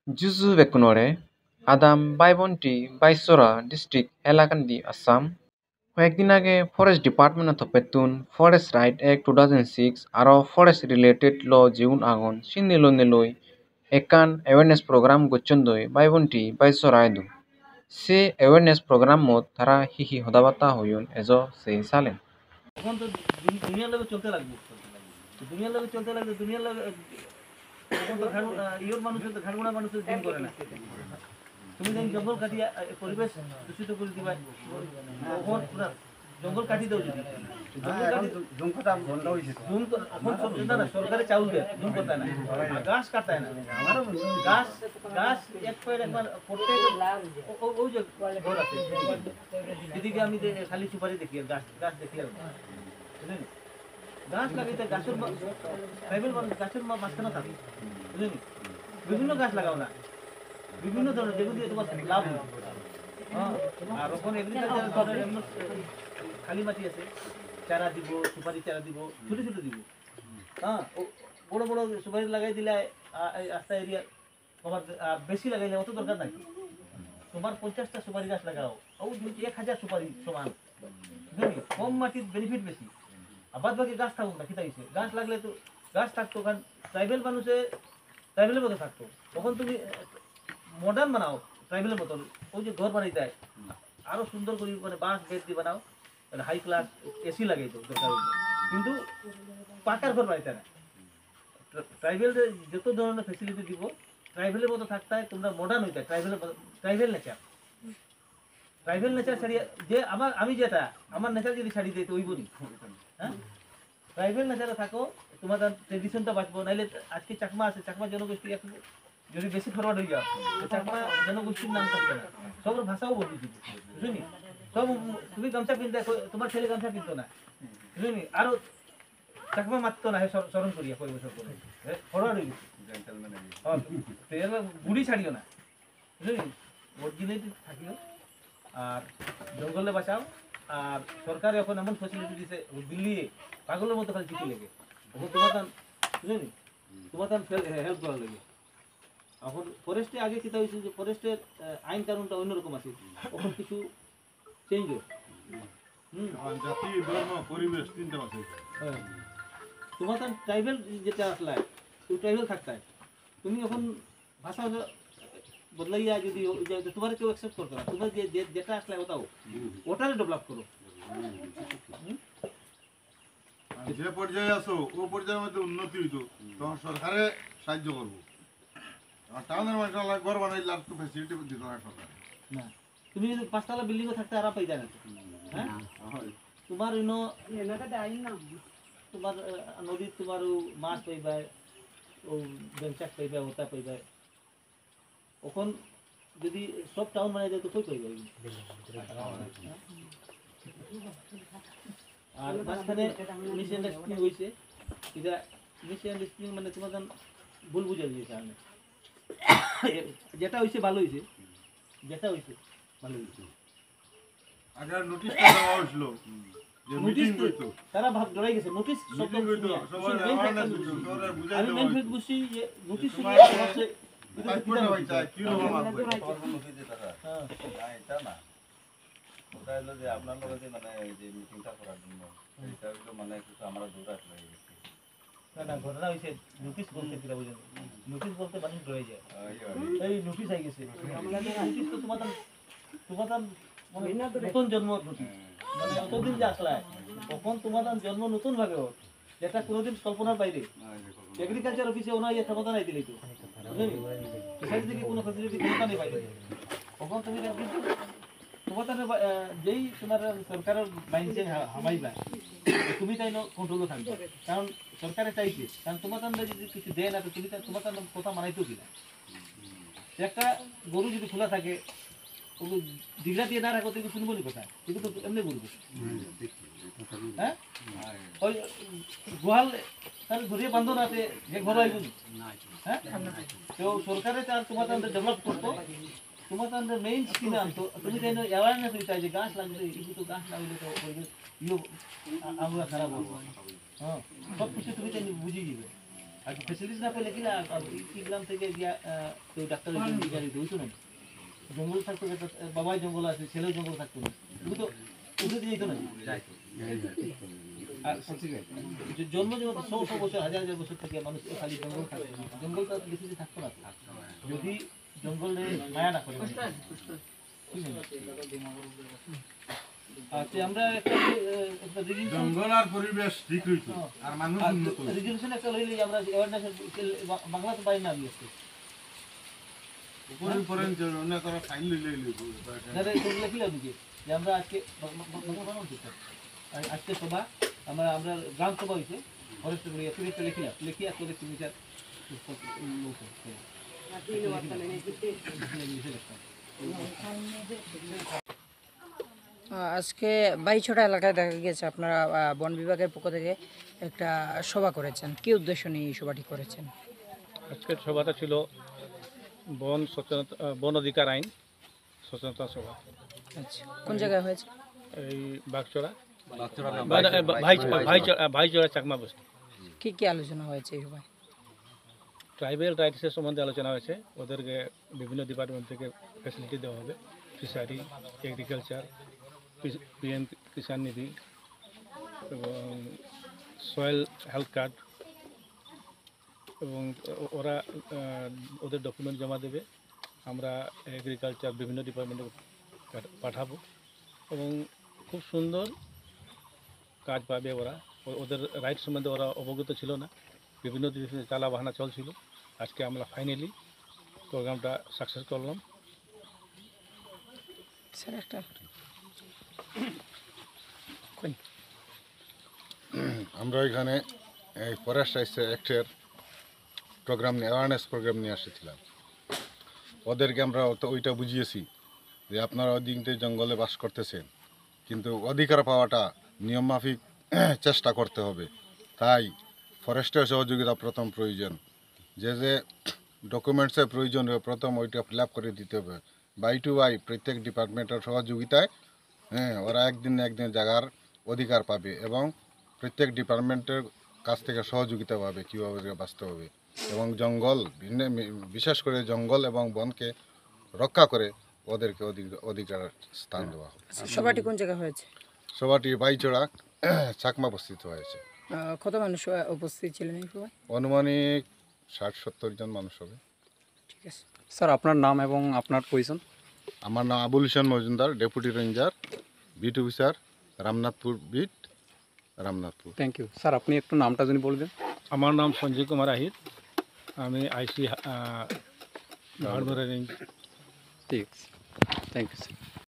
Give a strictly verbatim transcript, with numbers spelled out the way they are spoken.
Juju bekkunore, Adam Bhai Bonti, Baisora District, Hailakandi, Assam. Hoyekdin age Forest Department-o toppettun Forest Right Act two thousand six aro forest related law jigun agon, sindi lonei loi ekkan awareness program gocchon doi Bhai Bonti, Baisora idu. Se awareness program-ot tara hi hi hoda batta hoyon, ejo sei salen. এখন তো দুন-, দুনিয়ার লগে চলতে লাগবে। তো দুনিয়ার লগে চলতে লাগলে দুনিয়ার লগে, আহ, এখন তো ঘাড়-, আহ, ইয়োর মানুষের তো ঘাড়গোড়া মানুষের দিন করে না। তুমি যেন জঙ্গল কাটিয়া, আহ, পরিবেশ দূষিত করে দিবা। এখন পুরা জঙ্গল কাটি দাও যদি। জঙ্গল কাটি জুম কাটা বন্ধ হয়েছে তো। জুম ক-, এখন সর-, না, না, সরকারে চাউল দেয়, জুম করতে না। আর গাছ কাটতে না। গাছ, গাছ এক পয়েন্ট এক বার প্রত্যেক ও-, ও-, ওই যে ঘর আছে। এদিকে আমি যে খালি সুপারি দেখি আর গাছ, গাছ দেখি আর। বুঝলেন? গাছ লাগাইতে গাছের মা-, ট্রাইবেল মানুষ গাছের মা-, মাঝখানে থাকে। বুঝলেন? বিভিন্ন গাছ লাগাও না, বিভিন্ন ধরনের, যেগুলো দিয়ে তোমার লাভ হবে। হ্যাঁ, আর ওখানে এগ্রিকালচার ধরনের এমন খালি মাটি আছে, চারা দিব, সুপারি চারা দিব, ছোট ছোট দিব। হ্যাঁ, ও বড় বড় সুপারি লাগাই দিলে, আ, এই রাস্তা এরিয়া তোমার, আহ, বেশি লাগাইলে অত দরকার নাই। তোমার পঞ্চাশটা সুপারি গাছ লাগাও, ও যদি এক হাজার সুপারি সমান, বুঝলি? কম মাটির বেনিফিট বেশি। আর বাদ বাকি গাছ থাকুক না, কিতা হইছে? গাছ লাগলে তো, গাছ থাকতো, কারণ ট্রাইবেল মানুষে ট্রাইবেলের মতো থাকতো। তখন তুমি মডার্ন বানাও ট্রাইবেলের মতন, ওই যে ঘর বানাই দেয়, আরো সুন্দর করে মানে বাঁশ বেত দিয়ে বানাও, মানে হাই ক্লাস এসি লাগাই দাও দরকার হইলে, কিন্তু পাকার ঘর বানাইতে না। ট্রা-, ট্রাইবেলরে যত ধরনের ফ্যাসিলিটি দিব, ট্রাইবেলের মতো থাকতে হয়, তোমরা মডার্ন হইতে হয়, ট্রাইবেলের মতো, ট্রাইবেল নেচার। ট্রাইবেল নেচার ছাড়িয়ে, যে আমার, আমি যেটা, আমার নেচার যদি ছাড়িয়ে দিই, তো ওই বলি, হ্যাঁ? ট্রাইবেল নেচারে থাকো, তোমাদের ট্রেডিশনটা বাঁচবো, নাইলে আজকে চাকমা আছে, চাকমা জনগোষ্ঠী এখন যদি বেশি ফরওয়ার্ড হয়ে যাও, তো চাকমা জনগোষ্ঠীর নাম থাকবে না, সবার ভাষাও বদলে দিবে, বুঝলি? সব তুমি গামছা পিনতে, তোমার ছেলে গামছা পিনতো না, বুঝলি? আরো চাকমা মাততো না, হে সর-, স্মরণ করিয়া পরিবেশন করে। হে, ফরওয়ার্ড হয়ে গেছে। জেন্টলম্যান হয়ে গেছে। হ্যাঁ, তো এর গুড়ি ছাড়িও না। বুঝলি? অরিজিনালিটি থাকিও। আর জঙ্গলে বাঁচাও। আর সরকারে এখন এমন ফ্যাসিলিটি দিছে, দিল্লি পাগলের মতো খালি চিঠি লেগে। এখন তোমার তান, বুঝলি? তোমার তান ফে-, হে-, হেল্প করার লাগে। এখন ফরেস্টে আগে কিতা হয়েছিল যে ফরেস্টের, আহ, আইন কানুনটা অন্যরকম আছে। এখন কিছু চেঞ্জ হয়। হুম। আর জাতি, ধর্ম, পরিবেশ তিনটা আছে। হ্যাঁ। তোমার তো ট্রাইবেল যেটা আসলে, তুমি ট্রাইবেল থাকতায়। তুমি এখন ভাষা বদলাইয়া যদি ও-, যে, যে তোমার কেউ অ্যাকসেপ্ট করতো না, তোমার যে, যে, যেটা আসলে ওটাও, হুম। ওটারে ডেভেলপ করো। হুম। হুম? আর যে পর্যায়ে আছো, ও পর্যায়ের মধ্যে উন্নতি হইতো, তখন সরকারে সাহায্য করবো। আর টাউনের মানুষ আলাদা ঘর বানাইলে আর তো ফ্যাসিলিটি দিত না সরকার। না, তুমি যদি পাঁচতলা বিল্ডিংও থাকতে আর পাইতা না। হ্যাঁ? হয়। তোমার ইনো, তোমার, আহ, নদীর তোমার ও মাছ পাইবা, ও বেঞ্চাক পাইবা, ওটা পাইবা। এখন যদি সব টাউন বানাই দেয় তো কই পাইবা? আর মাঝখানে মিসআন্ডারস্ট্যান্ডিং হইছে, এটা মিসআন্ডারস্ট্যান্ডিং মানে তোমার ভুল বুঝা দিয়েছে আমি। যেটা হইছে ভালো হইছে, যেটা হইছে ভালো হইছে। আগে নোটিশটা দেওয়া হয়েছিল যে নোটিশ মিটিং তো হইতো। তারা ভাব ডরাই গেছে, নোটিশ সব মিটিং হইতো, শুনে, সবাই শুনে, অ্যাওয়ারনেস হইতো, সবাই বুঝাই আমি দেওয়া মেইন হইতো। ফেড বুঝছি যে নোটিশ শুনে তোমার হচ্ছে, এটা তাই কি করে ধরনের হয়, নোটিশ? তাই কি রকম হবে? হ্যাঁ। না, এটা না। ওটা হলো যে আপনার লগে যে মানে এই যে মিটিংটা করার জন্য, এটা হলো মানে একটু আমরা দূর আসলে এই একটু। না, না, ঘটনা হইছে, নোটিশ বলতে কিটা বুঝেন? নোটিশ বলতে মানুষ ডরে যায়। এই নোটিশ আই গেছে। নোটিশ তো তোমার, তোমার মানে নতুন জন্ম নোটিশ। মানে অতদিন যে আসলে, তখন তোমার জন্ম নতুন ভাবে ওর, যেটা কোনোদিন কল্পনার বাইরে। এগ্রিকালচার অফিসে ওনার ইয়ে ক্ষমতা নাই দিলে তো, বুঝলেন? ফিশারি থেকে কোনো ফ্যাসিলিটি ক্ষমতা নেই বাইরে। তখন তুমি কিন্তু তোমার তাহলে বা-, আহ, যেই তোমার সরকারের মাইন্ডসেট হা-, হামাইবা, তুমি তাই কন্ট্রোলে থাকবে। কারণ সরকারে চাইছে, কারণ তোমার তাহলে যদি কিছু দেয় না, তো তুমি তা-, তোমার তাহলে কথা মানাইতেও দিলা। একটা গরু যদি খোলা থাকে, ওকে দিগড়া দিয়ে না রাখো, তুমি শুনবো নি কথা? কিন্তু তো এমনি বলবো। হ্যাঁ? ওই গোয়াল তাহলে ঘুরিয়ে বান্ধো না, তে যে ঘর আইব নি? হ্যাঁ? তো সরকারে তার তোমার তাহলে ডেভেলপ করতো, তোমার তাহলে মেইন স্কিমে আনতো, তুমি তাই অ্যাওয়ারনেস হইতে যে গাছ লাগবে, এই তো গাছ না হইলে তো পরিবেশ ইয়ে আ-, আমরা খারাপ হবো। হ্যাঁ, সব কিছু তুমি তাই বুঝিয়ে দিবে। আর ফ্যাসিলিটিস না পেলে কি না, আর কি গ্রাম থেকে গিয়া, আহ, কেউ ডাক্তারের জন্য বিকারি দৌড়তো না? জঙ্গল থাকতো, বাবাই জঙ্গল আছে, ছেলেও জঙ্গল থাকতো না। তুমি তো উঠে দিয়ে যেত না। আর জ-, জন্ম জন্ম শো শো বছর, হাজার হাজার বছর থেকে মানুষ এ খালি জঙ্গল থাকতো। জঙ্গল তো আর বেশি দিন থাকতো না তো। যদি জঙ্গলে মায়া না করে। আচ্ছা, আমরা একটা, আহ, একটা রেজুলেশন, জঙ্গল আর পরিবেশ ঠিক রইতো, হ্যাঁ। আর মানুষ আর উন্নত হইতো। রেজুলেশন একটা লইলে আমরা অ্যাওয়ারনেস, বাংলাতে বাইরে না নিয়ে আসতে। উপরে উপরে যে অন্য তারা ফাইন লইলে লইব। দাদা, এটা লিখিলাম কি? যে আমরা আজকে বা-, বা-, বা-, বাংলা বানান ঠিক আছে। আর আজকে সভা, আমরা, আমরা গ্রাম সভা হইছে, ফরেস্ট বলে, তুমি একটা লিখিলাম, লিখিয়া করে তুমি যা, আহ, আজকে বাইছড়া এলাকায় দেখা গেছে আপনারা, আহ, বন বিভাগের পক্ষ থেকে একটা সভা করেছেন। কি উদ্দেশ্য নিয়ে এই সভাটি করেছেন? আজকের সভাটা ছিল বন সচেতনতা, আহ, বন অধিকার আইন সচেতনতা সভা। আচ্ছা, কোন জায়গায় হয়েছে? এই বাগচড়া। বাগচড়া না, মানে, বাইছড়া, ভাই-, বাইছড়া। ভাইছড়া, ভাইছড়া চাকমা বস্তি। কি কি আলোচনা হয়েছে এই সভায়? ট্রাইবাল রাইটসের সম্বন্ধে আলোচনা হয়েছে, ওদেরকে বিভিন্ন ডিপার্টমেন্ট থেকে ফ্যাসিলিটি দেওয়া হবে, ফিশারি, এগ্রিকালচার, পি-, পিএম কিষাণ নিধি এবং সয়েল হেলথ কার্ড, এবং ও-, ওরা, আহ, ওদের ডকুমেন্ট জমা দেবে, আমরা এগ্রিকালচার বিভিন্ন ডিপার্টমেন্টে পাঠ-, পাঠাবো এবং খুব সুন্দর কাজ পাবে ওরা। ও-, ওদের রাইট সম্বন্ধে ওরা অবগত ছিল না, বিভিন্ন দিকে তালা বাহানা চলছিল। আজকে আমরা ফাইনালি প্রোগ্রামটা সাকসেস করলাম। স্যার, একটা কই? আমরা এখানে এই ফরেস্ট রাইটস অ্যাক্টের প্রোগ্রাম নিয়ে, অ্যাওয়ারনেস প্রোগ্রাম নিয়ে এসেছিলাম। ওদেরকে আমরা ওত-, ওইটা বুঝিয়েছি যে আপনারা ওই দিন থেকে জঙ্গলে বাস করতেছেন, কিন্তু অধিকার পাওয়াটা নিয়ম মাফিক চেষ্টা করতে হবে। তাই ফরেস্টের সহযোগিতা প্রথম প্রয়োজন। যে যে ডকুমেন্টসের প্রয়োজন হবে, প্রথম ওইটা ফিল আপ করে দিতে হবে। বাই টু বাই প্রত্যেক ডিপার্টমেন্টের সহযোগিতায়, হ্যাঁ, ওরা একদিন না একদিন জায়গার অধিকার পাবে এবং প্রত্যেক ডিপার্টমেন্টের কাছ থেকে সহযোগিতা পাবে কীভাবে ওদেরকে বাঁচতে হবে। এবং জঙ্গল, ভিন্ন-, বিশেষ করে জঙ্গল এবং বনকে রক্ষা করে ওদেরকে অধি-, অধিকার স্থান দেওয়া হবে। আচ্ছা, সভাটি কোন জায়গায় হয়েছে? সভাটি বাইছড়া চাকমা বস্তিতে হয়েছে। আহ, কত মানুষ, আহ, উপস্থিত ছিলেন এই সভায়? আনুমানিক ষাট সত্তর জন মানুষ হবে। ঠিক আছে। স্যার, আপনার নাম এবং আপনার পজিশন? আমার নাম Abul Hossain Majumdar, deputy ranger, beat officer, Ramnathpur beat, Ramnathpur. Thank you. Sir, আপনি একটু নামটা যদি বলে দেন। আমার নাম সঞ্জয় কুমার আহির, আমি আইসি, আহ, ভাটমরা রেঞ্জ। ঠিক আছে, থ্যাংক ইউ স্যার।